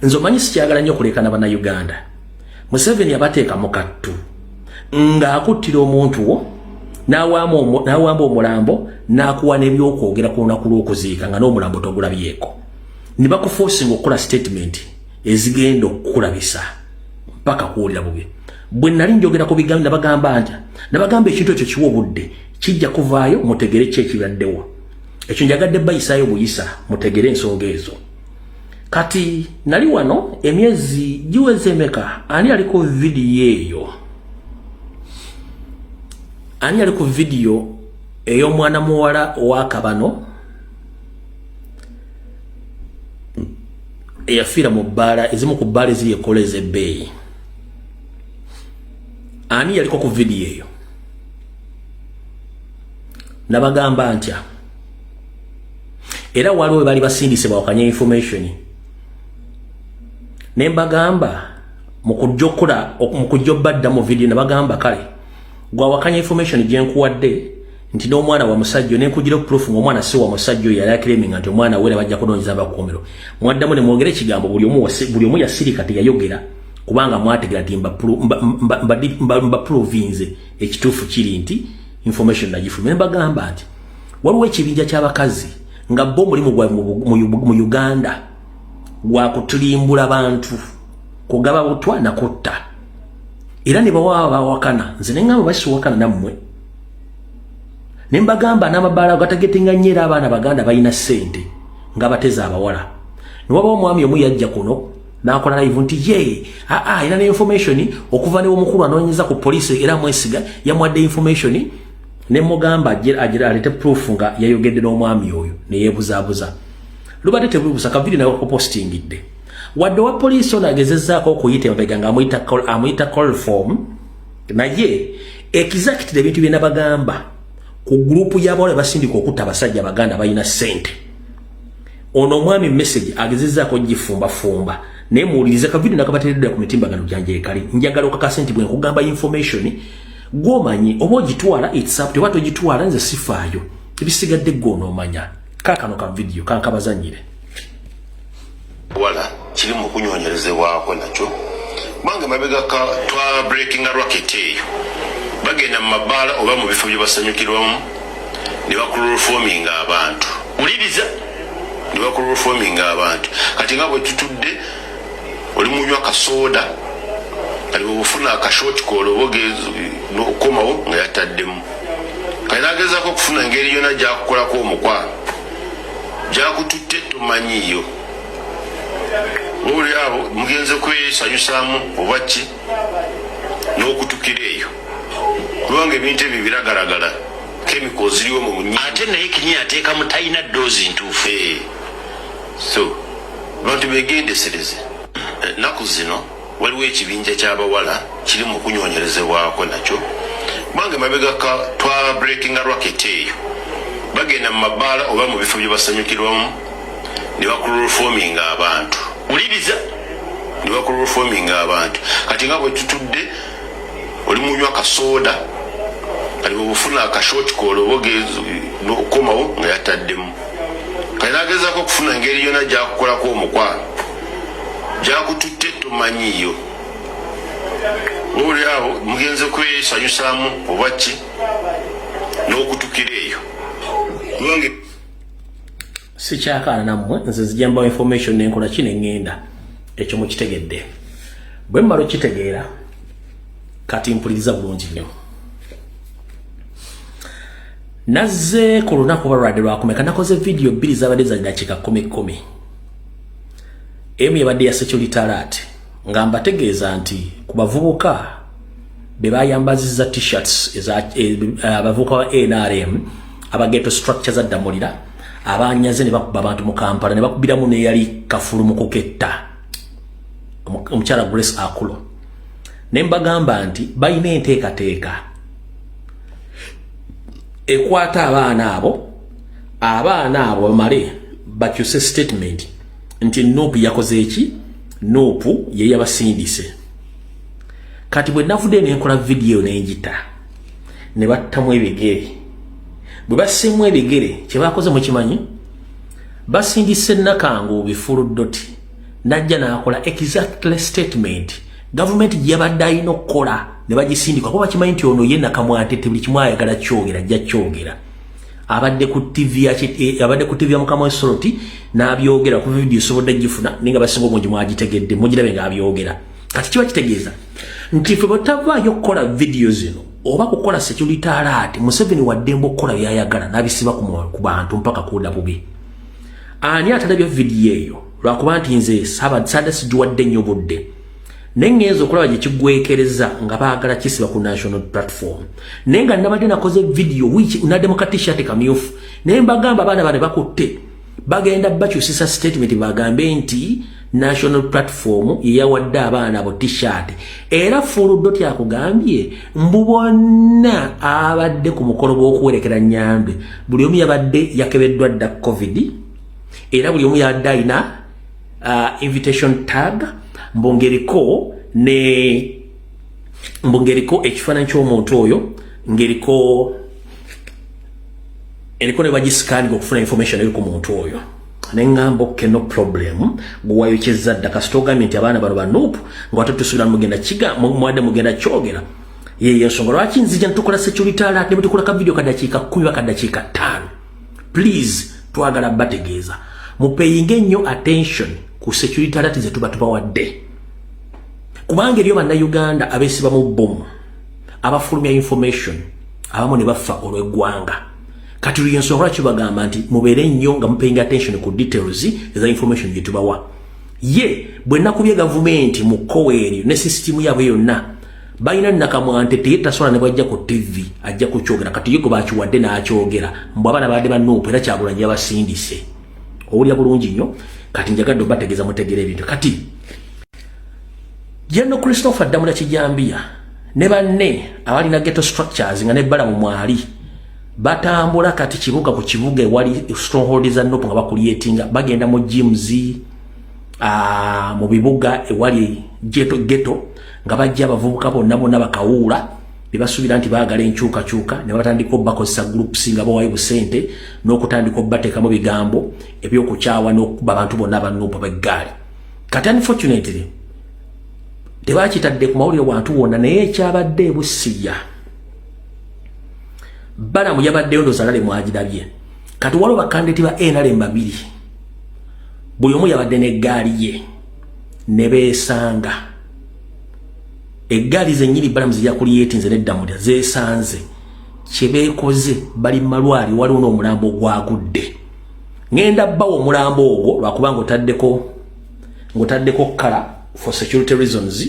Nze omanyi sikyagala nnyo kulekana Bannayuganda. Museveni abateeka mu kattu ng'akuttira omuntu wo, n'awamba omulambo, n'akuwa n'ebyokwogera ku lunaku lw'okuziika nga n'omulambo togulabyeko, ne bakuforcinga okukola statement ezigenda okukulabisa mpaka kuwulira bubi. Bwe nali njogera ku bigambo, nabagamba nti, nabagamba ekintu ekyo kiwa obudde, kijja kuvaayo mutegere ki ekibaddewo. Ekyo njagadde bayisaayo buyisa mutegere ensonga ezo. Kati nali wano emyezi giweze emeka? Ani ali ku vidiyo eyo? Ani ali ku vidiyo ey'omwana muwala owakabano eyafiira mu bbaala, ezimu ku bbaala eziri ekola ez'ebbeeyi? Ani yaliko ku vidiyo eyo? Nabagamba ntya? Era waliwo bali basindise bawakanya information, ne mbagamba mu kujja okukola, mu kujja obadda mu video, nabagamba kale gwawakanya information gye nkuwadde nti n'omwana wa musajja, ne nkugira proof ng'omwana si wa musajja oyo yali aclaiminga nti omwana we, bajja kunoonyeza abakuumiro. Mwaddamu ne mwogera ekigambo, buli omu yasirika, teyayogera, kubanga mwategera nti mbaprovinze ekituufu kiri nti information nagifulumya. Ne mbagamba nti waliwo ekibinja ky'abakazi nga bo omulimu gwa mu Uganda gwa kutulimbula bantu, kugaba butwa nakutta, era ne bawa bawakana. Nze ne ŋŋamba basiwakana nammwe, ne mbagamba n'amabaala gatagetinga nnyo, era abaana baganda balina ssente nga bateza abawala. Ne wabawo omwami omu yajja kuno n'akola live nti ye aa era ne information okuva ne omukulu anoonyeza ku poliisi era amwesiga, yamuwadde information. Ne mugamba agira alete proof nga yayogedde n'omwami oyo, ne yeebuzaabuza. Lubadde tebubusa ka video nawe kupostingidde. Wadde wa poliisi ono agezezzaako okuyita emabega nga amuyita call form, naye exactly ebintu bye nabagamba ku gurupu y'abawala basindika okutta abasajja abaganda balina ssente, ono omwami message agezezzaako gifumbafumba. Naye muwulirize ka video nakabateereddwa ku mitimbagano gyange ekali. Njagala okakase nti bwe nkugamba information gw'omanyi oba ogitwala, it's up, oba togitwala nze sifaayo, ebisigadde gwe onoomanya. Kaakano ka video kankabazanyire. Wala kiri mu kunyonyerezebwako nakyo, kubanga mabega twa breakinga racket eyo, bagenda mu mabaala oba mu bifo bye basanyukirwamu ne bachloroforminga abantu. Wuliriza. Ne bachloroforminga abantu. Kati nga bwe tutudde, oli munywa kasooda, kati bwebufuna akashort call oba okomawo nga yataddemu, kati nagezaako okufuna engeri yonna gyakukolako omukwano, gyakututte tomanyiiyo, oli abo mugenze kwesanyusaamu oba ki, n'okutukira eyo, kubanga ebintu ebyo biragalagala, chemicals ziriwo mu bunyi. Ate naye kinyini ateekamu, talina dose ntuufu. So abantu begendesereze. Ennaku zino waliwo ekibinja ky'abawala kiri mu kunyonyerezebwako nakyo, kubanga mabega twa breakinga racket eyo, bagenda mu mabaala oba mu bifo bye basanyukirwamu ne bachloroforminga abantu. Wuliriza. Ne bachloroforminga abantu. Kati nga bwe tutudde, oli munywa kasooda, kati bwebufuna akashort call oba okomawo nga yataddemu, kati nagezaako okufuna engeri yonna gyakukolako omukwano, gyakututte tomanyiiyo, oli abo mugenze kwesanyusaamu oba ki, n'okutukira eyo, kubanga Sikyakaana nammwe, nze nzija mbawa information nenkola ki, neŋŋenda. Ekyo mukitegedde? Bwe mmala okitegeera, kati mpuliriza bulungi nnyo. Nazze ku lunaku oba lwadde lwakumeka, nakoze vidiyo bbiri zabadde za dakiika 10 10. Emu yabadde ya security alert nga mbategeeza nti ku bavubuka be bayambazizza T-shirts, abavubuka ba NRM aba ghetto structure za Ddamulira abanyaze ne bakuba abantu mu Kampala, ne bakubiramu n'eyali kafulu mu kuketta omukyala Grace Akulo, ne mbagamba nti balina enteekateeka ekwata abaana abo, abaana abo bamale bakyuse statement nti NUP yakoze eki, NUP ye yabasindise. Kati bwe navudde nenkola vidiyo nenjita ne battamu ebigere, bwe bassimu ebigere kye bakoze mukimanyi, basindise Nakangu bifulu doti. Najja n'akola exactly statement gavumenti gye yabadde alina okukola ne bagisindika, kuba bakimanyi nti ono ye nakamwantete, buli kimu ayagala kyogera, ajja kyogera. Abadde ku TV ya abadde ku TV ya mukama w'esoloti n'abyogera ku video, esobodde gifuna, naye nga basinga obungi mwagitegedde, mugirabe ng'abyogera. Kati kiba kitegeeza nti ffe bwetavaayo okukola vidiyo zino oba kukola security alert, Museveni waddembe okukola byayagala n'abisiba ku bantu mpaka kudda bubi. Ani atalabye vidiyo eyo? Lwakuba nti nze saada sigiwadde nnyo budde, naye ŋŋenza okulaba gye kiggwekereza nga baagala kisiba ku national platform, naye nga nabadde nakoze vidiyo wiiki naddemu ka T-shirt kamyufu, naye mbagamba abaana bane bakutte bagenda bakyusisa statement, bagambe nti national platform yeyawadde abaana abo T-shirt. Era Fuluddo tyakugambye mbu bonna abadde ku mukolo gw'okuwerekera Nyambe, buli omu yabadde yakebeddwa dda COVID, era buli omu yabadde alina invitation tag, mbongeriko ne mbongeriko ekifaananyi ky'omuntu oyo, ng'eriko eriko ne bagiscanninga okufuna information eri ku muntu oyo. Neŋŋamba, "Okay, no problem, gwewayokyezza dda. Kasita ogambye nti abaana bano ba NUP, nga wate tusuubira mugenda kiga mwadde mugenda kyogera." Yeyo ensonga lwaki nzija netukola security alert, ne bwetukola ka video kadakiika 10 bakadakiika 5. Please, twagala bategeeza mupayinge nnyo attention ku security alert ze tuba tubawadde, kubanga eriyo Bannayuganda abeesiba mu bbomu, abafulumya information, abamu ne bafa olw'eggwanga. Kati luli ensonga lwaki bagamba nti mubeere nnyo nga mupaying attention ku details eza information gye tubawa. Ye bwe nakubye gavumenti mu kkowa eryo ne sisitimu yaabwe yonna balina nakamwante teyetasobola ne bwajja ku TV ajja kukyogera. Kati ye gwe bakiwadde n'akyogera mbu abaana badde ba NUP, era Kyagulanyi yabasindise. Owulira bulungi nnyo. Kati njagadde obategeeza mutegeera ebintu. Kati General Christopher Ddamula Kijambiya ne banne abalina ghetto structures nga nebbala mu mwali batambula kati kibuga ku kibuga ewali stronghold za NUP nga bacreatinga, bagenda mu gyms, mu bibuga ewali ghetto ghetto, nga bajja abavubuka bonna bonna bakawuula bebasuubira nti baagala enkyukakyuka, ne batandika obbakozesa groups nga bawayo busente n'okutandika obbateekamu bigambo ebyokukyawa n'okuba abantu bonna aba NUP b'eggaali. Kati unfortunately tebakitadde ku mawulire wantu wonna, naye ekyabadde ebusiya Balamu yabaddeyo, ndozalale mwagirabye. Kati waliwo bakandidate ba NRM babiri, buli omu yabadde n'eggaali ye, ne beesanga eggaali zennyini Balamu zeyacreatinze neddamulya zeesanze kyebeekoze, bali mu malwali. Waliwo n'omulambo ogwagudde, ŋŋenda bbawo omulambo ogwo lwakubanga otaddeko ng'otaddeko kala for security reasons.